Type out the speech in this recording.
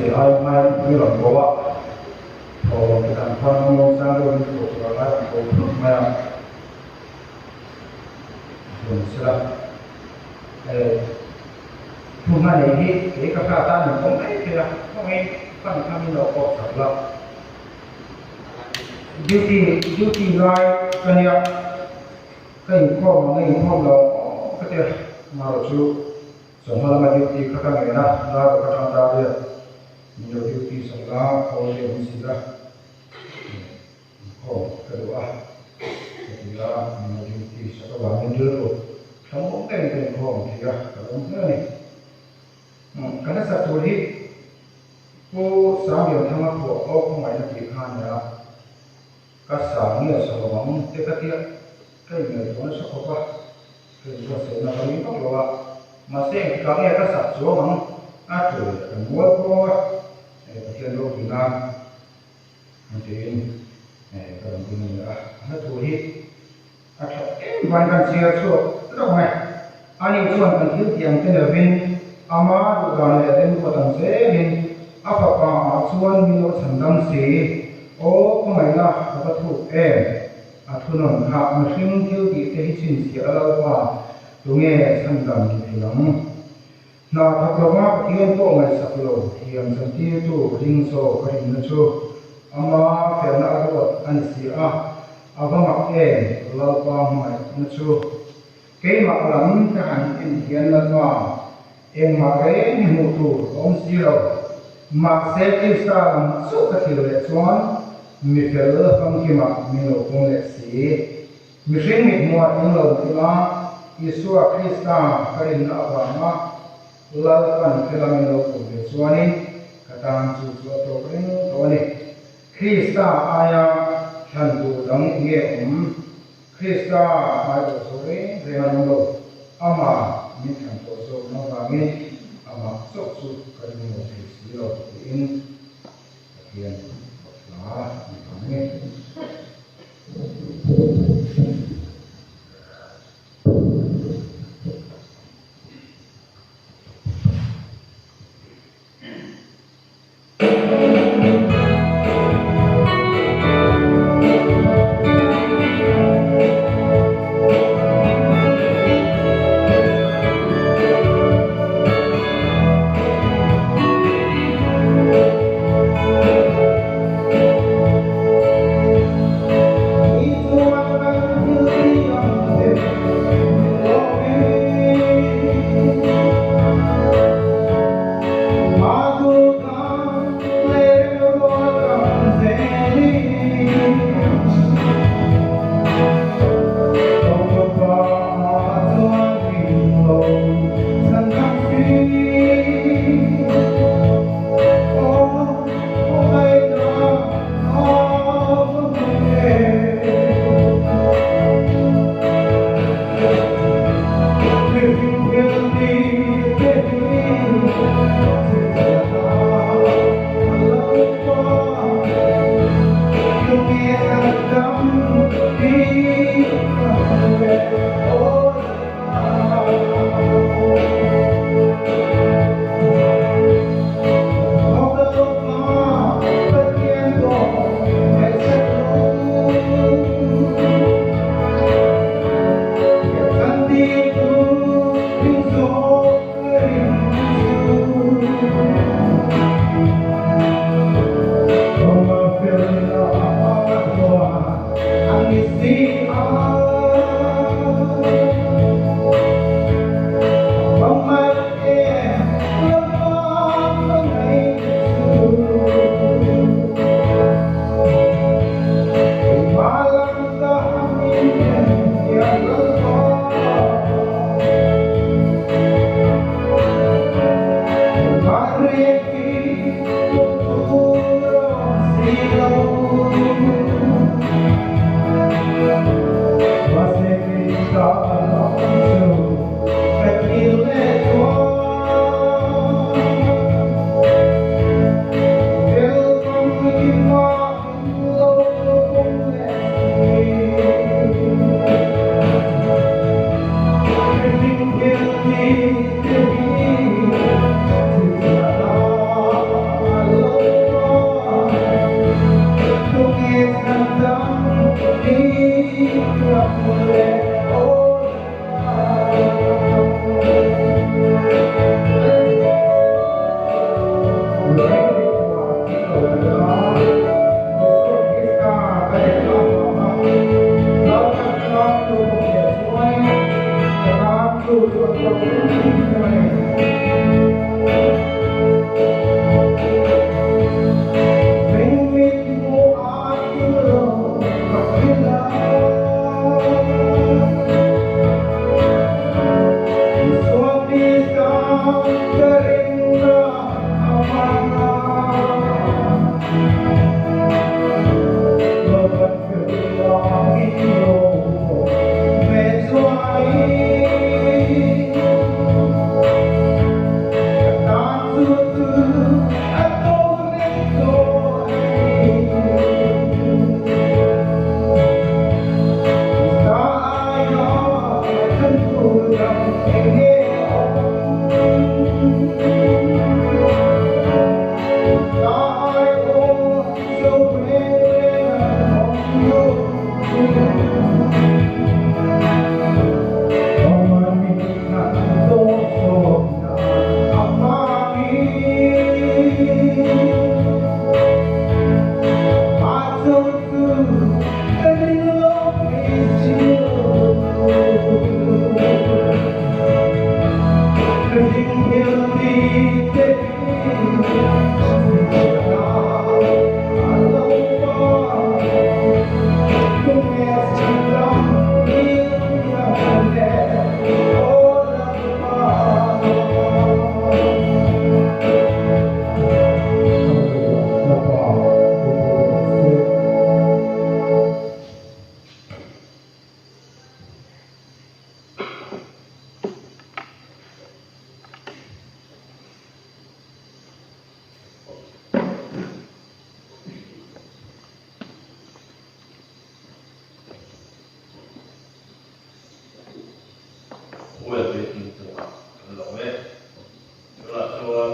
Kei ai hmain mi rawn ko a, thawhlawm te kan khawn a, muangchang deuhin thawh tur a lai rawn ko thut mai a, rawn sel a. Thu hma nei hi kei ka hrat a, min pawm mai thei a, khawngaih fan kha min lo awk sak la. Duty duty lai ka nia, ka inkhawm ang a inkhawm lo ka ti a, marawh chu Chawhma lama duty kha ka ngen a, dar ka tang ta riat, min lo duty sak la, call te awm si la, inkhawm ka duh a ka ti a, min lo duty sak avangin rilru thlamuang deuhin ka inkhawm thei a, ka lawm hle a ni. Ka hlasak tur hi Pu Sanglianthanga phuah aw khawngaihna tih kha a ni a, ka sa nge sa lo ang te ka tia ka inngaihtuah nasa khawp a, ka inbuatsaihna ka ring vak lo a, mahse engtikah nge ka sak chuang ang a tul leh kan mual pawng a, Pathian ropui nan an tiin ka rawn ding a ni a, a hla thu hi a tha em vain kan chhiar chhuak lawk mai. Ani chuan kan thil tih ang te ni lovin ama duhdan leh remruat ang zelin a fapa ah chuan min lo chhan dam si. Aw khawngaihna ka va thuk em? A thunawn kha mihring thil tih te hi chhinchhiah a Lalpa tunge chhan dam ni thei ang? Hna thawk lova Pathian pawh ngaihsak lo thiam chantirtu ring zawk a rinna chu ama felna a ruat a ni si a, a va mak em Lalpa hmangaihna chu. Keimah lam ka han en hian Lalpa engmah reng hi hmuh tur a awm si lo. Mahse Krista lam chauh ka thlir leh chuan mi fel famkimah min lo pawm leh si. Mihring mithmuh ah tling lo ila Isua Krista ka rinna avanga Lalpan fela min lo pawm ve chuanin ka tan chu chu a tawk reng tawh a ni. Krista aia thlan tur dang enge awm? Krista hmai awh zawh reng reng an awm lo. Amah min thlan tawh zawkna avangin amah chauh chu ka ring lo thei si lo tiin Pathian hla ni ang nge.